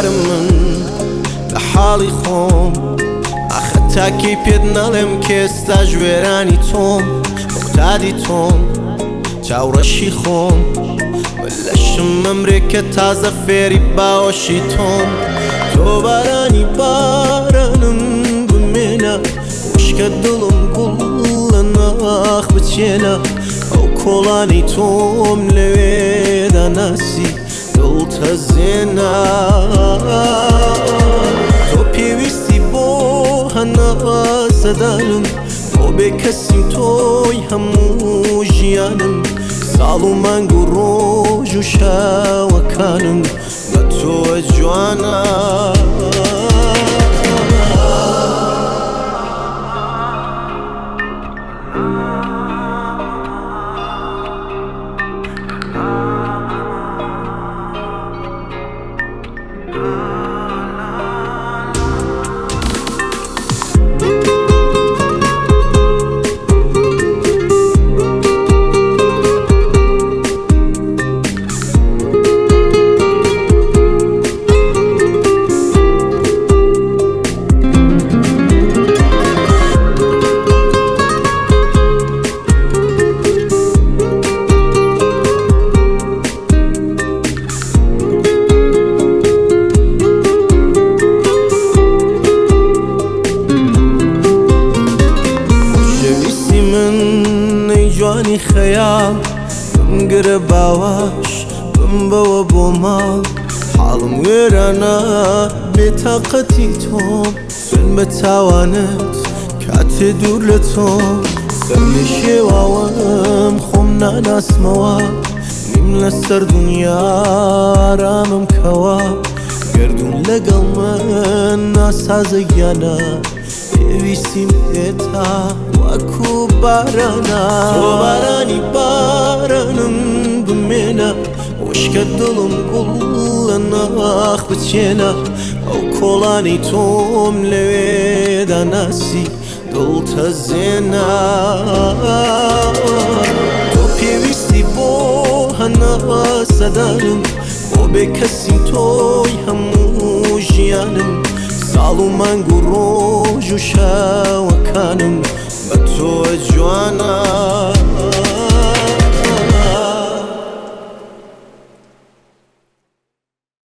بێزارم من لە حاڵی خۆم، ئاخە تاکەی پێت نەڵێم کە ئێستا ژوێرانی تۆم، موقتادی تۆم، چاوڕەشی خۆم، من لەشم ئەمرێکە تازە فێری باوەشی تۆم. تۆ بارانی بارانم بمێنە، وشکە دڵم گوڵ لە ناخ بچێنە، ئەو کۆڵانی تۆم لەوێدا ناسی دڵتەزێنە. تۆ پێویستی بۆ هەناسەدانم، بۆ بێکەسیم تۆی هەموو ژیانم، ساڵ و مانگ و ڕۆژ و شەوەکانم بە تۆ جوانە. خۆشەویستی من ئەی جوانی خەیاڵ، بمگرە باوەش بمبەوە بۆ ماڵ، حاڵم وێرانە بێتاقەتی تۆم، سوێن بە چاوانت کاتێ دوور لە تۆم، سەر لێ شێواوم خۆم ناناسمەوە، نیم لەسەر دونیا ئارامم کەوە، گەردوون لەگەڵ من ناسازە گیانە، پێویستیم پێتا وەکو بارانە. تۆ بارانی بارانم بمێنە، وشکە دڵم گوڵ لە ناخ بچێنە، ئەو کۆڵانی تۆم لەوێدا ناسی دڵتەزێنە. تۆ پێویستی بۆ هەناسەدانم، بۆ بێکەسیم تۆی هەموو ژیانم، ساڵ و مانگ و ڕۆژ و شەوەکانم بە تۆ جوانە.